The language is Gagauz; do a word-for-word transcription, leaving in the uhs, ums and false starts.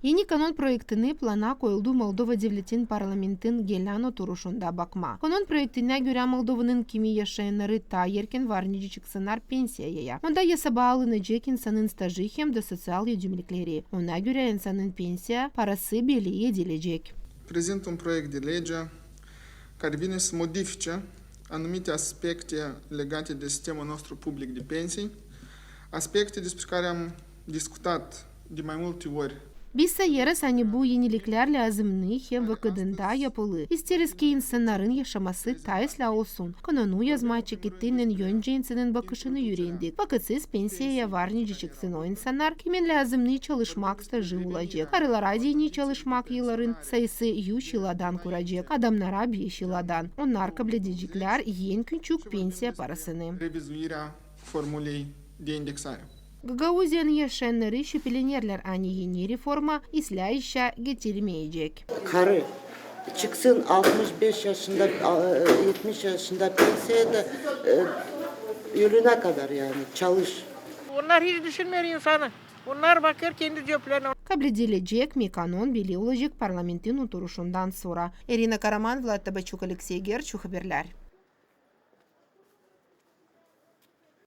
Eni kanon proektini plana koyuldu Moldova Devletin Parlamentin gelän oturuşunda bakmaa. Kanon proektinä görä Moldovanın kimi yaşayannarı taa erkän var nicä çıksınnar pensiyaya. Onda esaba alınacek insanın stajı hem dä soţial yedümlikleri. Ona görä insanın pensiya parası belli edilecek. Aprezinta un proiektu di legi kari vini s-modifice anumite aspecte legate di sistemul nostru public di pensii, aspecte despre care am discutat de mai multe ori. Biz sayêrız, ani bu eniliklär lääzımnı hem vakıdında yapılı. İsteeriz, ki insannarın yaşaması taa islää olsun. Kanonu yazmaa çekettinnän önce insanın bakışını üürendik. Vakıtsız pensiyaya var nicä çıksın o insannar, kimin lääzımnı çalışmak stajı olacek. Karılara deyni çalışmak yılların sayısı üç yıladan kuracek, adamnara beş yıladan. Onnar kabledecklär en küçük pensiya parasını. Revizuirea formulei de indexare. Gagauziyanın yaşayannarı şüpelenerlär, ani eni reforma islää işä getirmeyecek. Karı çıksın altmış beş yaşında, a, etmiş yaşında pensiyaya da, e, ölünä kadar yani çalış. Onnar hiç düşünmeer insanı. Onnar bakêr kendi ceplerine. Kabledilecek mi kanon belli olacek parlamentin oturuşundan sora. İrina Karaman, Vlad Tabaçuk, Aleksey Gerçu, Haberlär.